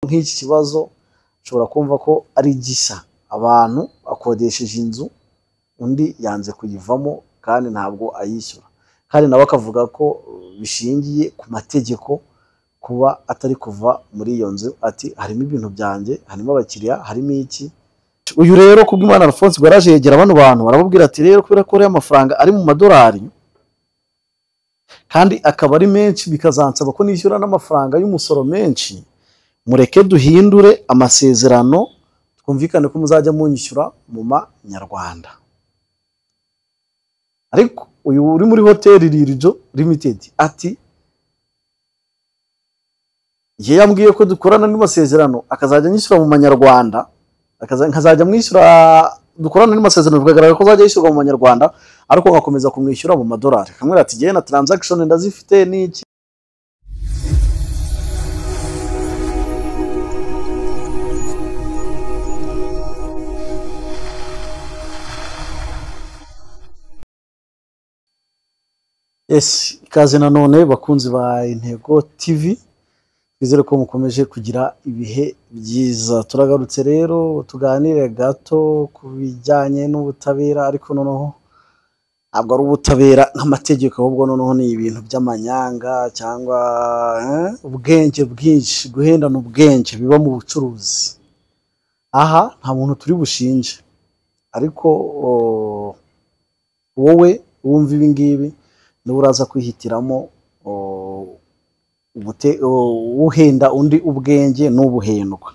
Nk'iki kibazo ushobora kumva ko ari gishya, abantu akodesheje inzu undi yanze kuyivamo kandi ntabwo ayishyura, kandi nawe akavuga ko bishingiye ku mategeko kuba atari kuva muri iyo nzu, ati harimo ibintu byanjye, harimo abakiriya, harimo iki. Uyu rero Kubwimana Alphonse yaraje yegera bano bantu barababwira ati rero kubera ko ariya mafaranga ari mu madolari kandi akaba ari menshi bikazansaba ko nishyura n'amafaranga y'umusoro menshi, mureke duhindure amasezerano twumvikane ko muzajya munyishyura mu manyarwanda. Ariko uyu uri muri hoteli Lirijo Limited ati ye yambwiye ko dukorana n'amasezerano akazajya anyishyura mu manyarwanda, nkazajya mwishyura, dukorana n'amasezerano bikagaragara ko azajya yishyurwa mu manyarwanda ariko ngakomeza kumwishyura mu madolari. Akamubwira ati jyewe na transaction ndazifite n'iki. Yes, ikaze nanone bakunzi ba Intego TV, twizere ko mukomeje kugira ibihe byiza. Turagarutse rero tuganire gato ku bijyanye n'ubutabera, ariko noneho ntabwo ari ubutabera nk'amategeko, ahubwo noneho ni ibintu by'amanyanga cyangwa ubwenge bwinshi, guhendana ubwenge biba mu bucuruzi. Aha nta muntu turi bushinje, ariko wowe wumva ibi ngibi niba uraza kwihitiramo uhenda undi ubwenge n'ubuhendwa.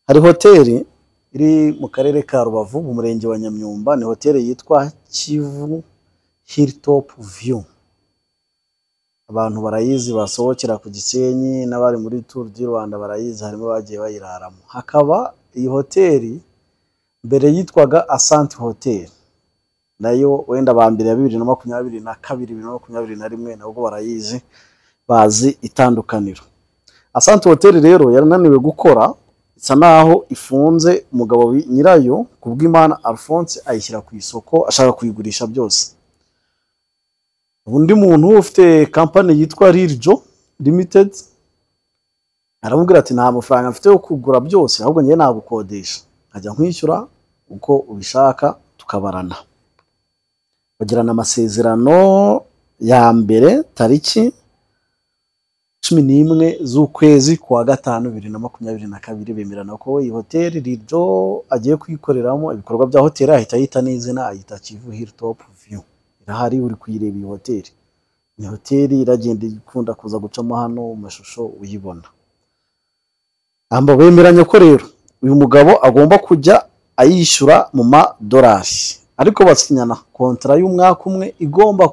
Hari hoteli iri mu karere ka Rubavu mu murenge wa Nyamyumba, ni hoteli yitwa Kivu Hilltop View. Abantu barayizi basohokera ku Gisenyi n'abari muri Tour du Rwanda barayizi, harimo bagiye bayiraramo. Hakaba iyi hoteli mbere yitwaga Asante Hotel, nayo wenda ba mbere ya 2022 2021 nabwo barayizi, bazi itandukaniro. Asante Hotel rero yarananiwe gukora, isa naho ifunze. Umugabo nyirayo Kubwimana Alphonse ayishyira ku isoko ashaka kuyigurisha byose. Undi muntu ufite company yitwa Lirijo Limited aramubwira ati nta mafaranga mfite yo kugura byose, ahubwo njye nagukodesha nkajya nkwishyura uko ubishaka tukabarana. Bagirana amasezerano ya mbere tariki 11 z'ukwezi kwa 5 2022, bemerana ko iyi hoteli Lirijo agiye kuyikoreramo ibikorwa bya hoteli, ahita yita n'izina, ayita Kivu Hilltop View. Irahari, uri kuyireba iyi hoteli. Ni hoteli iragenda ikunda kuza gucamo hano mu mashusho uyibona. Amba bemeranya ko rero uyu mugabo agomba kujya ayishyura mu madolari, ariko basinyana kontra y'umwaka umwe igomba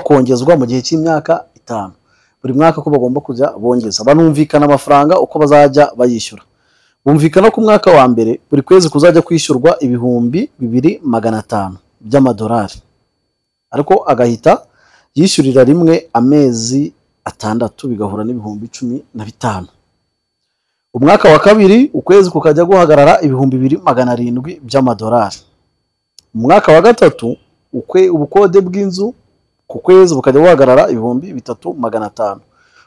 kongezwa mu gihe cy'imyaka 5, buri mwaka ko bagomba kujya bongeza. Banumvikana amafaranga uko bazajya bayishyura. Bumvikana ko umwaka wa mbere buri kwezi kuzajya kwishyurwa 2500 by'amadolari, ariko agahita yishyurira rimwe amezi 6 bigahura n'ibihumbi 15. Umwaka wa kabiri ukwezi kukajya guhagarara 2700 by'amadolari. Umwaka wa gatatu ubukode bw'inzu ku kwezi bukajya guhagarara 3500.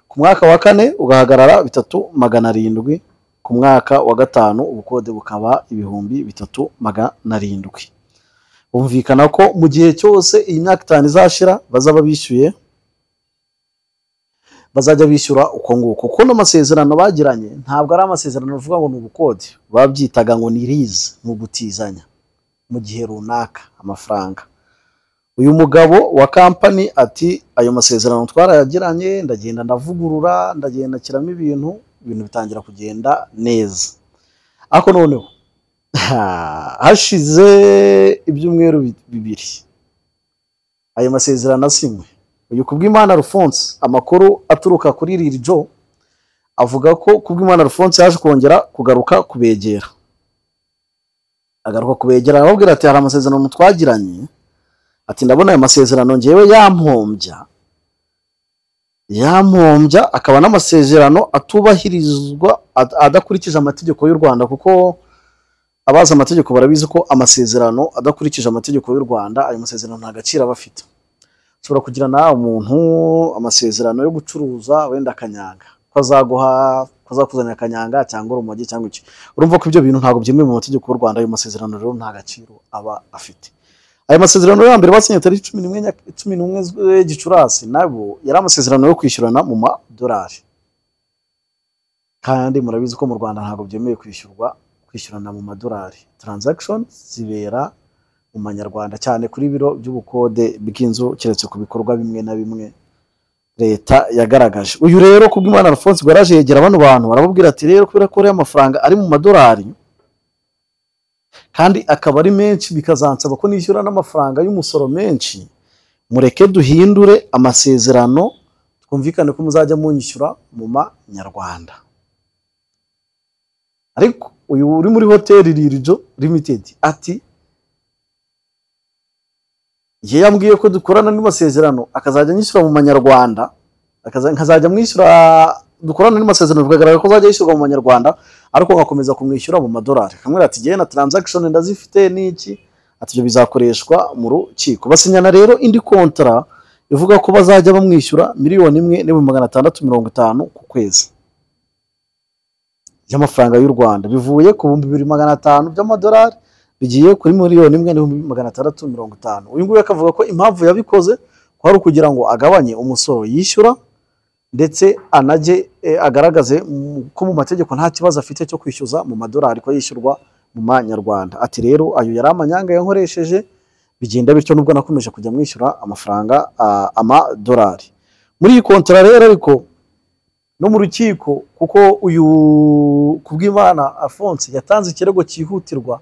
Ku mwaka wa kane ugahagarara 3700. Ku mwaka wa gatanu ubukode bukaba 3700. Bumvikana ko mu gihe cyose iyi myaka 5 izashira bazaba bishyuye, bazajya bishyura uko nguko. Kuko n'amasezerano bagiranye ntabwo ari amasezerano uvuga ngo ni ubukode, babyitaga ngo ni lease, ni ugutizanya mu gihe runaka amafaranga. Uyu mugabo wa company ati ayo masezerano twarayagiranye, ndagenda ndavugurura, ndagenda kiramo ibintu bitangira kugenda neza. Ariko noneho hashize ibyumweru 2 ayo masezerano asinywe. Uyu Kubwimana Alphonse, amakuru aturuka kuri Lirijo avuga ko Kubwimana Alphonse yaje kongera kugaruka kubegera. Agaruka kubegera arababwira ati hari amasezerano twagiranye, ati ndabona ayo masezerano ngewe yampombya akaba n'amasezerano atubahirizwa, adakurikije amategeko y'u Rwanda, kuko abazi amategeko barabizi ko amasezerano adakurikije amategeko y'u Rwanda ayo masezerano nta gaciro aba afite. Ushobora kugirana umuntu amasezerano yo gucuruza wenda akanyanga, ko ko azaguha, ko azakuzanira akanyanga cyangwa urumogi cyangwa iki. Urumva ko ibyo bintu ntabwo byemewe mu mategeko y'u Rwanda. Ayo masezerano rero nta gaciro aba afite. Ayo masezerano ya mbere basinye tariki 11 Gicurasi, nabo yari amasezerano yo kwishyurana mu madolari, kandi murabizi ko mu Rwanda ntabwo byemewe kwishyurana mu madolari. Transaction zibera mu manyarwanda, cyane kuri biro by'ubukode bw'inzu, keretse ku bikorwa bimwe na bimwe leta yagaragaje. Uyu rero Kubwimana Alphonse yaraje yegera bano bantu arababwira ati rero kubera ko ariya mafaranga ari mu madolari kandi akaba ari menshi, bikazansaba ko nishyura n'amafaranga y'umusoro menshi, mureke duhindure amasezerano twumvikane ko muzajya munyishyura mu manyarwanda. Ariko uyu uri muri hoteli Lirjo Limited ati ye yambwiye ko dukorana n'amasezerano akazajya anyishyura mu manyarwanda, nkazajya mwishyura, dukorana n'amasezerano bikagaragara ko azajya yishyurwa mu manyarwanda, ariko ngakomeza kumwishyura mu madolari. Akamubwira ati jyewe na transaction ndazifite n'iki, ati ibyo bizakoreshwa mu rukiko. Basinyana rero indi kontra ivuga ko bazajya bamwishyura 1,650,000 ku kwezi y'amafaranga y'u Rwanda, bivuye ku 2,500 by'amadolari bigiye kuri 1,650,000. Uyu nguyu akavuga ko impamvu yabikoze ko ari ukugira ngo agabanye umusoro yishyura, ndetse anajye agaragaze ko mu mategeko nta kibazo afite cyo kwishyuza mu madolari ko yishyurwa mu manyarwanda. Ati rero ayo yari amanyanga yankoresheje, bigenda bityo nubwo nakomeje kujya mwishyura amafaranga amadolari. Muri iyi kontra rero ariko no mu rukiko, kuko uyu Kubwimana Alphonse yatanze ikirego cyihutirwa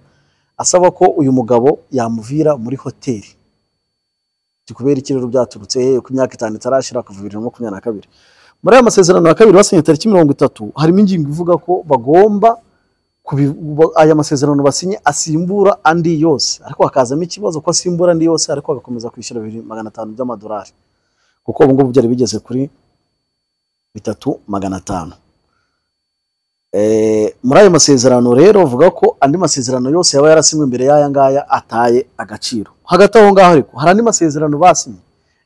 asaba ko uyu mugabo yamuvira muri hoteli. Kubera iki rero byaturutse he ku myaka 5 itarashira kuva 2022. Muri aya masezerano ya kabiri basinye tariki 30 harimo ingingo ivuga ko bagomba aya masezerano basinye asimbura andi yose, ariko hakazamo ikibazo ko asimbura andi yose ariko agakomeza kwishyura 2,500 by'amadolari, kuko ubu ngubu byari bigeze kuri 3,500. Muri ayo masezerano rero bavuga ko andi masezerano yose yaba yarasinywe mbere y'aya ngaya ataye agaciro. Hagati aho ngaho ariko hari andi masezerano basinye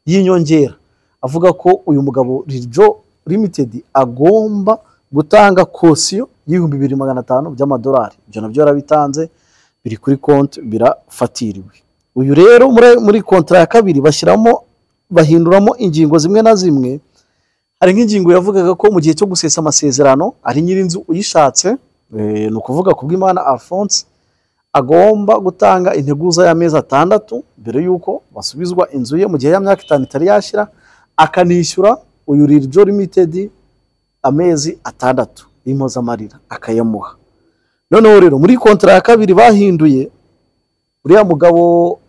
y'inyongera avuga ko uyu mugabo Lirjo Limited agomba gutanga kosiyo y'2,500 by'amadolari. Ibyo nabyo yarabitanze, biri kuri konti, birafatiriwe. Uyu rero muri kontra ya kabiri bashyiramo, bahinduramo ingingo zimwe na zimwe. Hari nk'ingingo yavugaga ko mu gihe cyo gusesa amasezerano ari nyirinzu uyishatse, ni ukuvuga Kubwimana Alphonse, agomba gutanga integuza y'amezi 6 mbere y'uko basubizwa inzu ye mu gihe ya myaka 5 itari yashira, akanishyura uyu Lirjo Limited amezi 6 y'impozamarira akayamuha. Noneho rero muri kontra ya kabiri bahinduye, uriya mugabo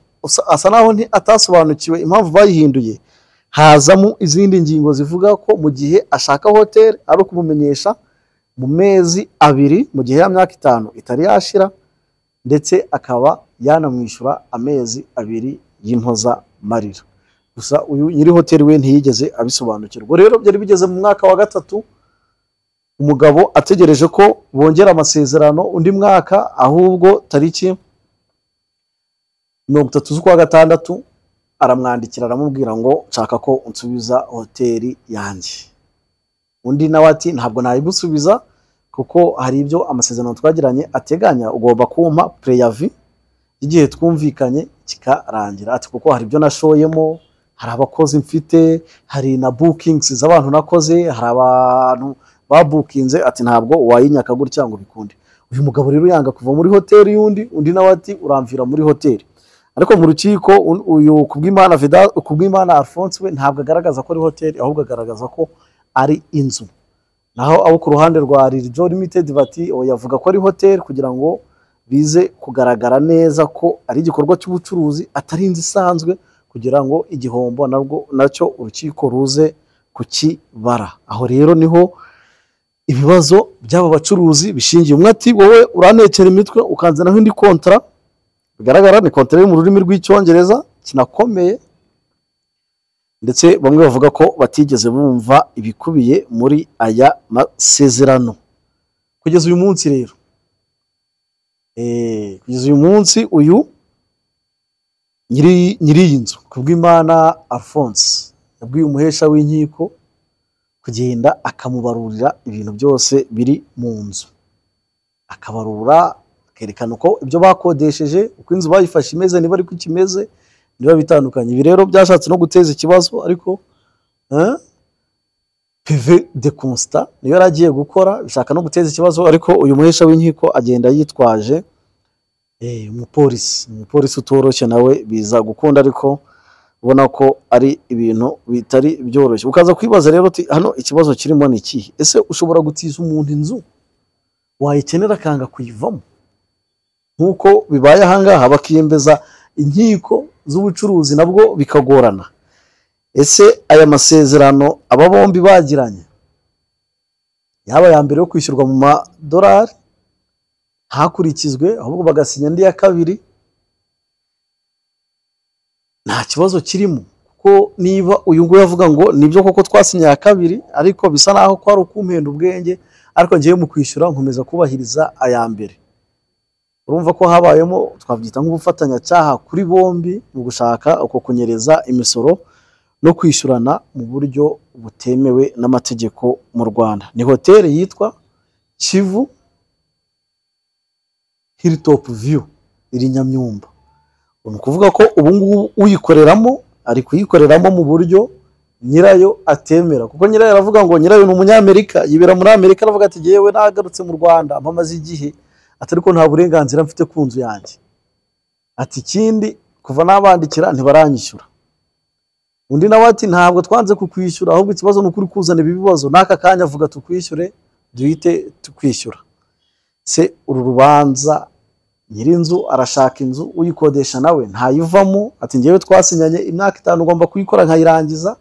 asa naho atasobanukiwe impamvu bayihinduye, hazamo izindi ngingo zivuga ko mu gihe ashaka hotel ari ukumumenyesha mu mezi 2 mu gihe ya myaka 5 itari yashira, ndetse akaba yanamwishyura amezi 2 y'impozamarira. Gusa uyu nyiri hoteli we ntiyigeze abisobanukirwa. Rero byari bigeze mu mwaka wa 3, umugabo ategereje ko bongera amasezerano undi mwaka, ahubwo tariki 30 z'ukwa 6 aramwandikira aramubwira ngo nshaka ko unsubiza hoteli yanjye. Undi nawe ati ntabwo nayigusubiza kuko hari ibyo amasezerano twagiranye ateganya, ugomba kumpa preavis igihe twumvikanye kikarangira. Ati kuko hari ibyo nashoyemo, hari abakozi mfite, hari na bookings z'abantu nakoze, hari abantu babukinze, ati ntabwo wayinyaka gutya ngo bikunde. Uyu mugabo rero yanga kuva muri hoteli y'undi, undi nawe ati uramvira muri hoteli. Ariko mu rukiko uyu Kubwimana Alphonse we ntabwo agaragaza ko ari hoteli, ahubwo agaragaza ko ari inzu. Naho abo ku ruhande rwa Lirjo Limited bati oya, avuga ko ari hoteli kugira ngo bize kugaragara neza ko ari igikorwa cy'ubucuruzi atari inzu isanzwe, kugira ngo igihombo nabwo nacyo urukiko ruze kukibara. Aho rero niho ibibazo by'aba bacuruzi bishingiye. Umwe ati wowe urantekera imitwe ukanzanaho indi kontra, bigaragara ni kontra yo mu rurimi rw'icyongereza kinakomeye, ndetse bamwe bavuga ko batigeze bumva ibikubiye muri aya masezerano. Kugeza uyu munsi rero, kugeza uyu munsi uyu nyiri iyi nzu Kubwimana Alphonse yabwiye umuhesha w'inkiko kugenda akamubarurira ibintu byose biri mu nzu, akabarura akerekana uko ibyo bakodesheje, uko inzu bayifashe imeze, niba ariko ikimeze, niba bitandukanye. Ibi rero byashatse no guteza ikibazo, ariko PV de constat niyo yari agiye gukora, bishaka no guteza ikibazo, ariko uyu muhesha w'inkiko agenda yitwaje umupolisi utoroshye, nawe biza gukunda, ariko ubona ko ari ibintu bitari byoroshye. Ukaza kwibaza rero uti hano ikibazo kirimo ni ikihe? Ese ushobora gutiza umuntu inzu wayikenera akanga kuyivamo nk'uko bibaye ahangaha, bakiyembeza inkiko z'ubucuruzi nabwo bikagorana? Ese aya masezerano aba bombi bagiranye, yaba aya mbere yo kwishyurwa mu madolari ntakurikizwe, ahubwo bagasinya andi ya kabiri, nta kibazo kirimo? Kuko niba uyu nguyu avuga ngo nibyo koko twasinye aya kabiri, ariko bisa naho ko ari ukumpenda ubwenge, ariko ngiye mu kwishyura nkomeza kubahiriza aya mbere, urumva ko habayemo twabyita nk'ubufatanyacyaha kuri bombi mu gushaka uko kunyereza imisoro no kwishyurana mu buryo butemewe n'amategeko mu Rwanda. Ni hoteli yitwa Kivu Hilltop View iri Nyamyumba. Ni ukuvuga ko ubu ngubu uyikoreramo ari kuyikoreramo mu buryo nyirayo atemera, kuko nyirayo aravuga ngo nyirayo ni umunyamerika, yibera muri Amerika, aravuga ati yewe nagarutse mu Rwanda mpamaze igihe, ati ariko nta burenganzira mfite ku nzu yanjye, ati ikindi kuva nabandikira ntibaranyishyura. Undi nawe ati ntabwo twanze kukwishyura, ahubwo ikibazo ni ukuri kuzana ibi bibazo n'aka kanya, avuga tukwishyure duhite tukwishyura. Se uru rubanza nyirinzu arashaka inzu, uyikodesha nawe ntayivamo, ati ngewe twasinyanye imyaka 5 ugomba kuyikora nkayirangiza,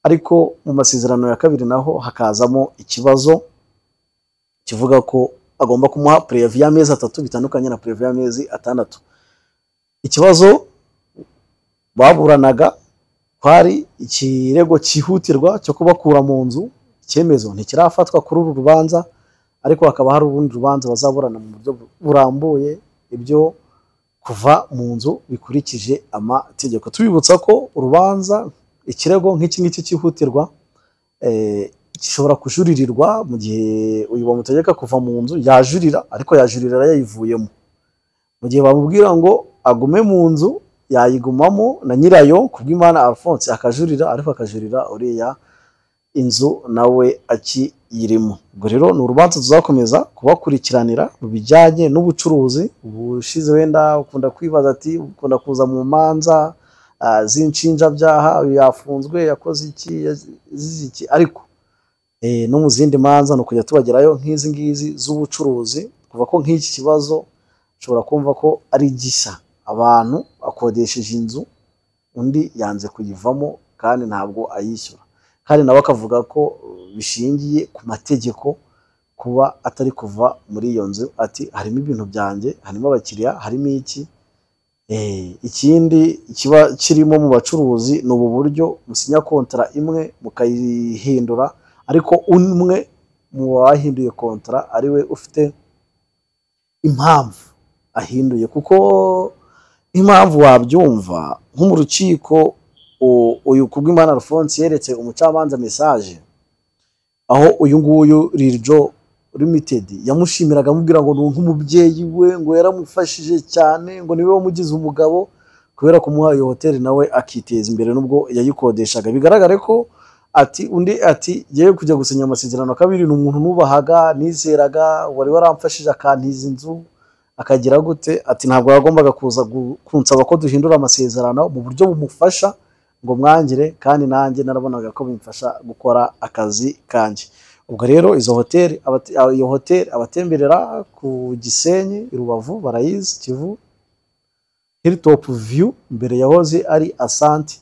ariko mu masezerano ya kabiri naho hakazamo ikibazo kivuga ko agomba kumuha préavis y'amezi 3 bitandukanye na préavis y'amezi 6. Ikibazo baburanaga kwari ikirego cyihutirwa cyo kubakura mu nzu, icyemezo ntikirafatwa kuri uru rubanza, ariko hakaba hari urundi rubanza bazaburana mu buryo burambuye ibyo kuva mu nzu bikurikije amategeko. Tubibutsa ko urubanza ikirego nk'iki ngiki cyihutirwa gishobora kujuririrwa mu gihe uyu bamutegeka kuva mu nzu yajurira, ariko yajurira yayivuyemo. Mu gihe bamubwira ngo agume mu nzu yayigumamo, na nyirayo Kubwimana Alphonse akajurira, ariko akajurira uriya inzu nawe akiyirimo. Ubwo rero ni urubanza tuzakomeza kubakurikiranira mu bijyanye n'ubucuruzi. Ubushize wenda ukunda kwibaza ati ukunda kuza mu manza z'inshinjabyaha, yafunzwe yakoze iki yazize iki, ariko no mu zindi manza ni ukujya tubagerayo nk'izi ngizi z'ubucuruzi, kuva ko nk'iki kibazo ushobora kumva ko ari gishya, abantu akodesheje inzu undi yanze kuyivamo kandi ntabwo ayishyura, kandi nawe akavuga ko bishingiye ku mategeko kuba atari kuva muri iyo nzu, ati harimo ibintu byanjye, harimo abakiriya, harimo iki. Ikindi kiba kirimo mu bacuruzi ni ubu buryo musinya kontara imwe mukayihindura, ariko umwe mu bahinduye kontara ariwe ufite impamvu ahinduye, kuko impamvu wabyumva nko mu rukiko uyu Kubwimana Alphonse yeretse umucamanza message aho uyu nguyu Liljo Limited yamushimiraga amubwira ngo ni nk'umubyeyi we, ngo yaramufashije cyane, ngo niwe wamugize umugabo kubera kumuha iyo hoteli nawe akiteza imbere nubwo yayikodeshaga. Bigaragare ko ati undi ati yewe kujya gusinya amasezerano kabiri ni umuntu nubahaga nizeraga wari waramfashije akantiza inzu akagira gute, ati ntabwo yagombaga kuza kunsaba ko duhindura amasezerano mu buryo bumufasha ngo mwangire, kandi nanjye narabonaga ko bimfasha gukora akazi kanjye. Ubwo rero izo hoteli iyo hoteli abatemberera ku Gisenyi i Rubavu barayizi, Kivu Hilltop View mbere yahoze ari Asante,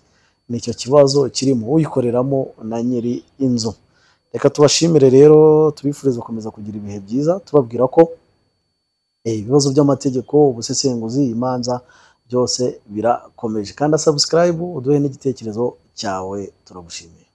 nicyo kibazo kirimo uyikoreramo na nyiri inzu. Reka tubashimire rero, tubifurize gukomeza kugira ibihe byiza, tubabwira ko ibibazo by'amategeko, ubusesenguzi, imanza byose birakomeje. Kanda subscribe uduhe n'igitekerezo cyawe, turagushimiye.